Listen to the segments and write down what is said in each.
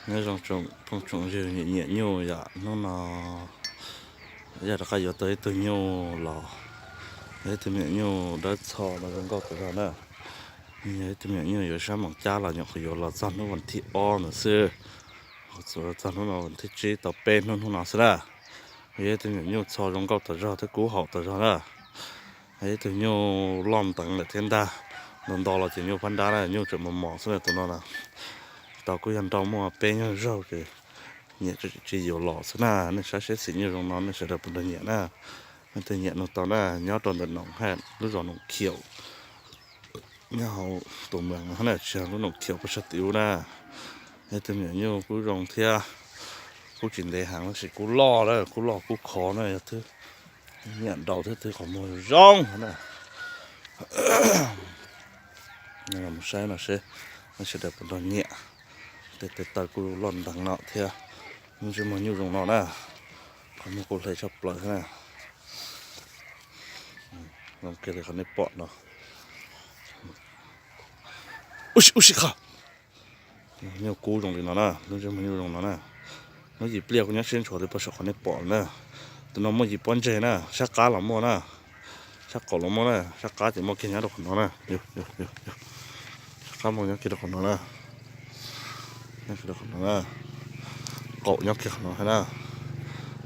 Nyob zoo phooj ywg nyiam nyuj yom, hnub no yog rov qab yuav tau ib tug nyuj los, yog ib tug me nyuam nyuj dawb txho no zoo nkauj tas zog na. Yog ib tug me nyuam nyuj yuav sab moos cab los nyuam qhuav yuav los txog hnub vas thib ob ntawd xwb, txog hnub no vas thib tsib tau peb hnub hnub no xwb na. Yog ib tug me nyuam nyuj txho zoo nkauj tas zog thiab kub haum tas zog na. Yog ib tug nyuj loj nteev lawm thiab ntag, nto nto los ces nyuj phab nrab na, nyuj tseem mos mos xwb na tus no na. Tau kuj yog nrau muaj peb nyuag zaug ces nyiam tsis yuav los xwb na. Nej saib seb xim nyuj zoo no nej sawv daws puas nrog nyiam na. Nej twg nyiam nug tau na, nyob rau ntawm Noom Haj lub zos Noom Khiaum, nyob hauv tus mees na, tsis yog lub Noom Khiaum puag sab tim ub na. Yog ib tug me nyuam nyuj kub zoo thiab, kub tsis ntev heev tab sis kub loj lawm, kub loj kub khov na, yog twb nyiam nrau thiab twb qhov muag zoo na. Mus saib no seb nej sawv daws puas nrog nyiam. Tej tes taw kuj loj nteev no thiab, ntsej muag nyuj zoo no na, qhov muag kuj hle tshaj plaws thiab na. Zoo kiag li qhov nej pom no. Ub si, ub si qhov nyuj kub zoo li no na, lub ntsej muag nyuj zoo no na. Lub yim pliaj kuj nyob siab ntshua li puag saum qhov nej pom na. Tus no muaj yim pob ntseg na, sab qab los muaj na, sab qaum los muaj na, sab qab ces muaj kiag nyob rau qhov no na. Sab qab muaj nyob kiag rau qhov no na, nyob kiag rau qhov no na, qaum nyob kiag qhov no thiab na.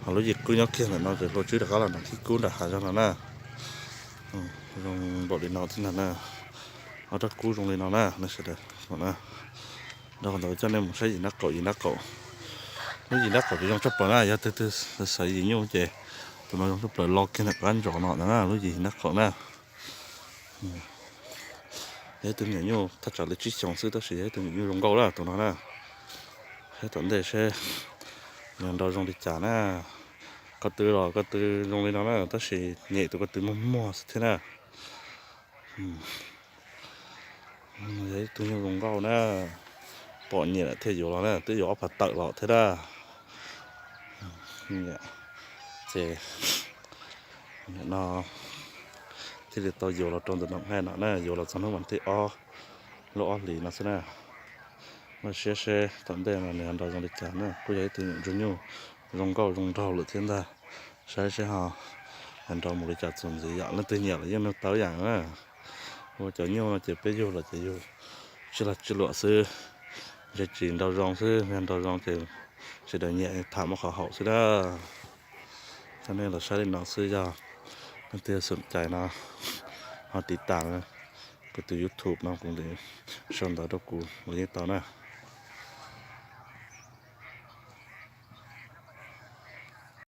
Ho lub yim qub nyob kiag ntawm no ces hlua tswb rov qab los nram khib kub nram hav zog no na. Zoo npaum li no thiab ntag na. Ob rab kub zoo li no na nej sawv daws. Rau qhov ntawd coj nej mus saib yim nrab qaum, yim nrab qaum. Lub yim nrab qaum ces zoo tshaj plaws na, yog twg twg xav yim nyuj ces tus no zoo tshaj plaws, los kiag ntawm qab ntsos no ntag na, lub yim nrab qaum na. Yog ib tug me nyuam nyuj thaj tsam li tsib xyoos xwb tab sis yog ib tug me nyuam nyuj zoo nkauj na tus no na. Saib tom ntej seb nws nrau zoo li cas na. Ko tw los ko tw zoo li no na tab sis nyem tus ko tw muag muag xwb thiab na. Yog ib tug nyuj zoo nkauj na, pom nyiam lawm thiaj yuav los na, twb yuav ob phav tawm los thiab na. Ces no thiaj li tau yuav los rau ntawm Noom Haj no na, yuav los txog hnub vas thib ob lub ob hlis no xwb na. Muaj siab seb tom ntej no nws nrau zoo li cas na, kuj yog ib tug nyuam ntsuag nyuj zoo nkauj zoo nraug lawm thiab ntag. Saib seb ho nrau mus li cas txuas ntxiv yom, leej twg nyiam los yeej nug tau ib yam na. Ua cov nyuj no ces peb yug los ces yug tsis lag tsis luam xwb, ntshe tsis nrau zoo xwb, yog nrau zoo ces sawv daws nyiam tham muaj qhov haum xwb na. Coj nej los saib li no xwb, yog leej twg xom cai no ho tiv tas kuv tus YouTube no kuv ntim sau ntawv rau kuv los yeej tau na.